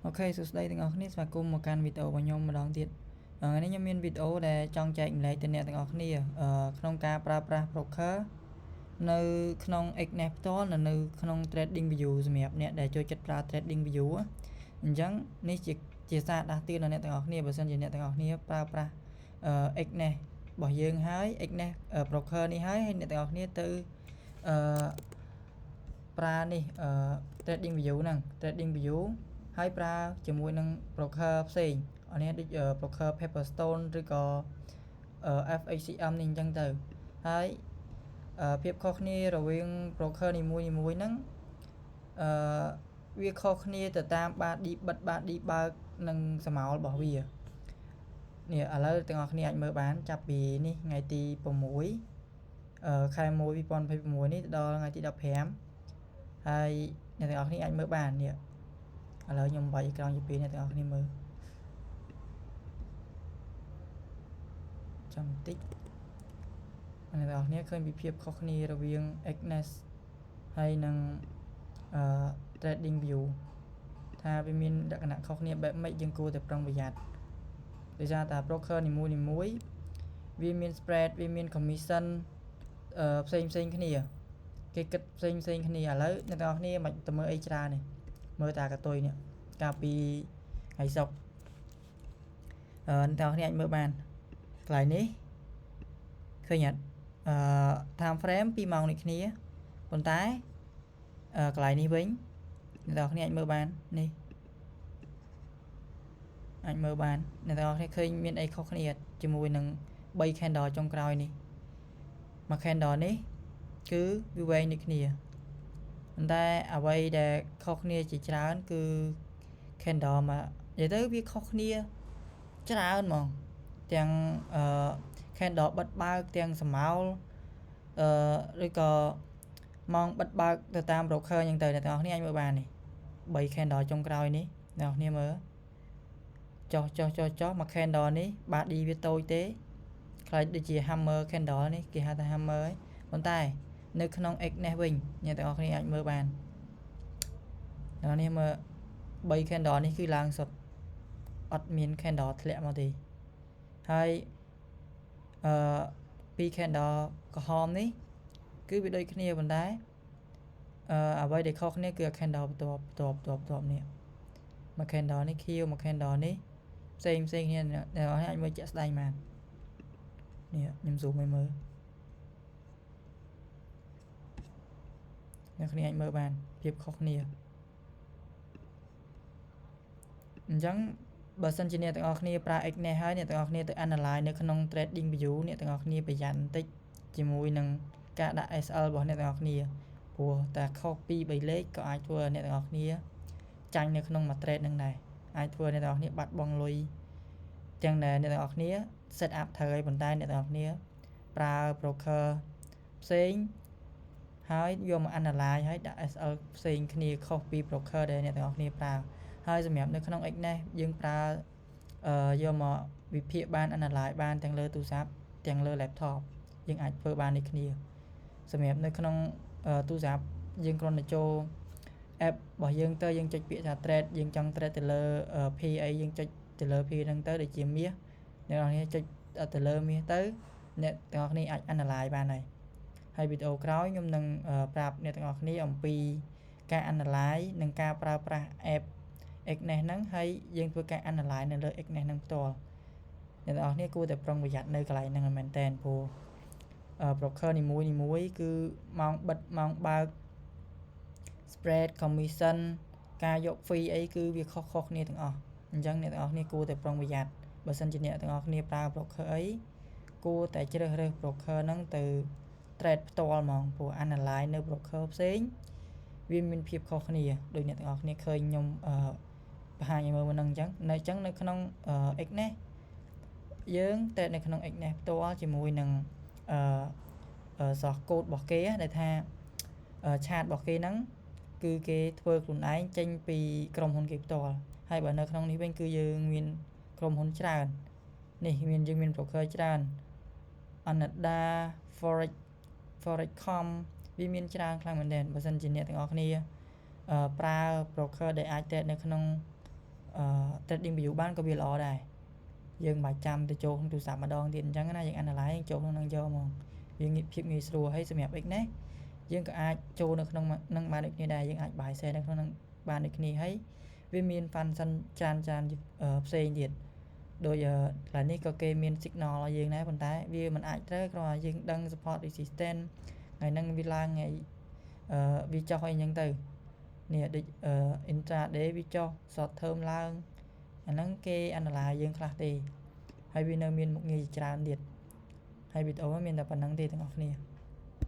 OK សួស្តីទាំងអស់គ្នាស្វាគមន៍មកកាន់វីដេអូរបស់ខ្ញុំម្ដងទៀតថ្ងៃនេះខ្ញុំមានវីដេអូដែលចង់ចែករំលែកទៅអ្នកទាំងអស់គ្នាក្នុងការប្រើប្រាស់ broker នៅក្នុង Exness ផ្ទាល់និងនៅក្នុង Trading View សម្រាប់អ្នកដែលចូលចិត្តប្រើ Trading View អញ្ចឹងនេះជាសារដាស់តឿនដល់អ្នកទាំងអស់គ្នាបើសិនជាអ្នកទាំងអស់គ្នាប្រើប្រាស់ Exness របស់យើងហើយ Exness broker នេះហើយហើយអ្នកទាំងអស់គ្នាទៅអឺប្រើនេះអឺ Trading View ហ្នឹង Trading View ហើយប្រើជាមួយនឹង broker ផ្សេងអានេះដូច broker Pepperstone ឬក៏ FXCM នេះអញ្ចឹងទៅហើយភាពខុសគ្នារវាង broker នីមួយៗហ្នឹងអឺវាខុសគ្នាទៅតាម body បិទ body បើកនិងស្រមោលរបស់វានេះឥឡូវទាំងអស់គ្នាអាចមើលបានចាប់ពីនេះថ្ងៃទី6ខែ1 2026នេះទៅដល់ថ្ងៃទី15ហើយអ្នកទាំងអស់គ្នាអាចមើលបាននេះឥឡូវខ្ញុំវាយអេក្រង់ជាពីរអ្នកទាំងអស់គ្នាមើលចាំបន្តិចអ្នកទាំងអស់គ្នាឃើញពីភាពខុសគ្នារវាង Exness ហើយនិងអឺ Trading View ថាវាមានលក្ខណៈខុសគ្នាបែបម៉េចយើងគួរតែប្រុងប្រយ័ត្នដោយសារតែ broker នីមួយៗវាមាន spread វាមាន commission អឺផ្សេងផ្សេងគ្នាគេគិតផ្សេងផ្សេងគ្នាឥឡូវអ្នកទាំងអស់គ្នាមិនទៅមើលអីច្រើនទេមើលតែកតុយនេះកាលពីថ្ងៃសុក្រអឺអ្នកទាំងអស់គ្នាអាចមើលបានកន្លែងនេះឃើញអត់អឺ time frame 2ម៉ោងនេះគ្នាប៉ុន្តែអឺកន្លែងនេះវិញអ្នកទាំងអស់គ្នាអាចមើលបាននេះអាចមើលបានអ្នកទាំងអស់គ្នាឃើញមានអីខុសគ្នាជាមួយនឹង3 candle ចុងក្រោយនេះមួយ candle នេះគឺវាវែងដូចគ្នាប៉ុន្តែអ្វីដែលខុសគ្នាជាច្រើនគឺ candle មកនិយាយទៅវាខុសគ្នាច្រើនហ្មងទាំងអឺ candle បិទបើកទាំងស្រមោលអឺឬក៏ម៉ោងបិទបើកទៅតាម broker អញ្ចឹងទៅអ្នកទាំងអស់គ្នាអាចមើលបាននេះ3 candle ចុងក្រោយនេះអ្នកទាំងអស់គ្នាមើលចុះចុះចុះចុះមួយ candle នេះ body វាតូចទេខ្លាចដូចជា hammer candle នេះគេហៅថា hammer ឯងប៉ុន្តែនៅក្នុង Exness វិញអ្នកទាំងអស់គ្នាអាចមើលបានអ្នកនេះមើល3 candle នេះគឺឡើងសុទ្ធអត់មាន candle ធ្លាក់មកទេហើយអឺពី candle ក្រហមនេះគឺវាដូចគ្នាប៉ុន្តែអឺអ្វីដែលខុសគ្នាគឺ candle បន្ទាប់បន្ទាប់បន្ទាប់បន្ទាប់នេះមួយ candle នេះខៀវមួយ candle នេះផ្សេងផ្សេងគ្នាអ្នកនរអាចមើលជាក់ស្ដែងបាននេះខ្ញុំ zoom ឲ្យមើលអ្នកគ្នាអាចមើលបានភាពខុសគ្នាអញ្ចឹងបើសិនជាអ្នកទាំងអស់គ្នាប្រើ Exness ហើយអ្នកទាំងអស់គ្នាទៅ analyze នៅក្នុង Trading View អ្នកទាំងអស់គ្នាប្រយ័ត្នបន្តិចជាមួយនឹងការដាក់ SL របស់អ្នកទាំងអស់គ្នាព្រោះតែខុស2 3លេខក៏អាចធ្វើឲ្យអ្នកទាំងអស់គ្នាចាញ់នៅក្នុងមួយ trade នឹងដែរអាចធ្វើឲ្យអ្នកទាំងអស់គ្នាបាត់បង់លុយទាំងដែលអ្នកទាំងអស់គ្នា set up ត្រូវហើយប៉ុន្តែអ្នកទាំងអស់គ្នាប្រើ broker ផ្សេងហើយយកមក analyze ហើយដាក់ SL ផ្សេងគ្នាខុសពី broker ដែលអ្នកទាំងអស់គ្នាប្រើហើយសម្រាប់នៅក្នុង Exness យើងប្រើអឺយកមកវិភាគបាន analyze បានទាំងលើទូរស័ព្ទទាំងលើ laptop យើងអាចធ្វើបានដូចគ្នាសម្រាប់នៅក្នុងទូរស័ព្ទយើងគ្រាន់តែចូល app របស់យើងទៅយើងចុចពាក្យថា trade យើងចង់ trade ទៅលើ P អីយើងចុចទៅលើ P ហ្នឹងទៅដូចជាមាសអ្នកនរគ្នាចុចទៅលើមាសទៅអ្នកទាំងអស់គ្នាអាច analyze បានហើយហើយវីដេអូក្រោយខ្ញុំនឹងប្រាប់អ្នកទាំងអស់គ្នាអំពីការ analyze និងការប្រើប្រាស់ app Exness ហ្នឹងហើយយើងធ្វើការ analyze នៅលើ Exness ហ្នឹងផ្ទាល់អ្នកទាំងអស់គ្នាគួរតែប្រុងប្រយ័ត្ននៅកន្លែងហ្នឹងមែនតើព្រោះ broker នីមួយនីមួយគឺម៉ោងបិទម៉ោងបើក spread commission ការយក fee អីគឺវាខុសៗគ្នាទាំងអស់អញ្ចឹងអ្នកទាំងអស់គ្នាគួរតែប្រុងប្រយ័ត្នបើសិនជាអ្នកទាំងអស់គ្នាប្រើ broker អីគួរតែជ្រើសរើស broker ហ្នឹងទៅ trade ផ្ទាល់ហ្មងព្រោះ analyze នៅ broker ផ្សេងវាមានភាពខុសគ្នាដូចអ្នកទាំងអស់គ្នាឃើញខ្ញុំអឺបង្ហាញឲ្យមើលមុនហ្នឹងអញ្ចឹងនៅអញ្ចឹងនៅក្នុង Exness យើង trade នៅក្នុង Exness ផ្ទាល់ជាមួយនឹងអឺ source code របស់គេដែលថា chart របស់គេហ្នឹងគឺគេធ្វើខ្លួនឯងចេញពីក្រុមហ៊ុនគេផ្ទាល់ហើយបើនៅក្នុងនេះវិញគឺយើងមានក្រុមហ៊ុនច្រើននេះមានយើងមាន broker ច្រើន Anada Forex Forexcom វាមានច្រើនខ្លាំងមែនទែនបើសិនជាអ្នកទាំងអស់គ្នាប្រើ broker ដែលអាច trade នៅក្នុង អឺ trading view បានក៏វាល្អដែរយើងមិនបាច់ចាំទៅចូលក្នុងទូរស័ព្ទម្ដងទៀតអញ្ចឹងណាយើង analyze យើងចូលក្នុងនឹងយកហ្មងវាងាយភាពងាយស្រួលហើយសម្រាប់ Exness យើងក៏អាចចូលនៅក្នុងនឹងបានដូចគ្នាដែរយើងអាច buy sell នៅក្នុងនឹងបានដូចគ្នាហើយវាមាន function ច្រើនច្រើនផ្សេងទៀតដូចកន្លែងនេះក៏គេមាន signal ឲ្យយើងដែរប៉ុន្តែវាមិនអាចត្រូវគ្រាន់តែយើងដឹង support resistance ថ្ងៃហ្នឹងវាឡើងថ្ងៃអឺវាចុះអីចឹងទៅនេះដូច intraday វាចុះ short term ឡើងអាហ្នឹងគេ analyze យើងខ្លះទេហើយវានៅមានមុខងារជាច្រើនទៀតហើយវីដេអូមានតែប៉ុណ្្នឹងទេទាំងអស់គ្នា។